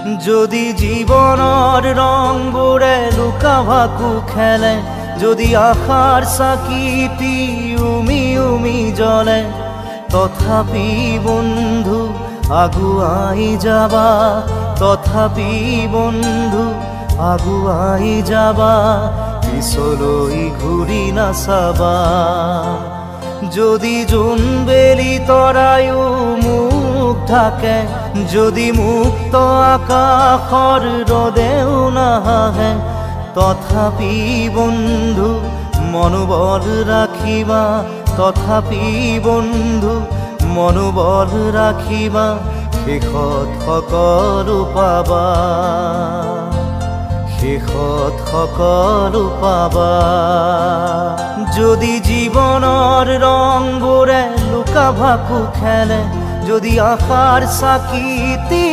যদি জীৱনৰ ৰংবোৰে লুকা ভাকু খেলে, যদি আশাৰ চাকিটি উমি উমি জ্বলে, তথাপি বন্ধু আগুৱাই যাবা, তথাপি বন্ধু আগুৱাই যাবা, পিছলৈ ঘূৰি নাচাবা। যদি জোনবেলি তৰায়ো মুখ ঢাকে, যদি মুক্ত আকাশৰ ৰ'দেও নাহাঁহে, তথাপি বন্ধু মনোবল ৰাখিবা, তথাপি বন্ধু মনোবল ৰাখিবা, শেষত সকলো পাবা, শেষত সকলো পাবা। যদি জীৱনৰ ৰংবোৰে লুকা ভাকু খেলে, যদি আশাৰ চাকিটি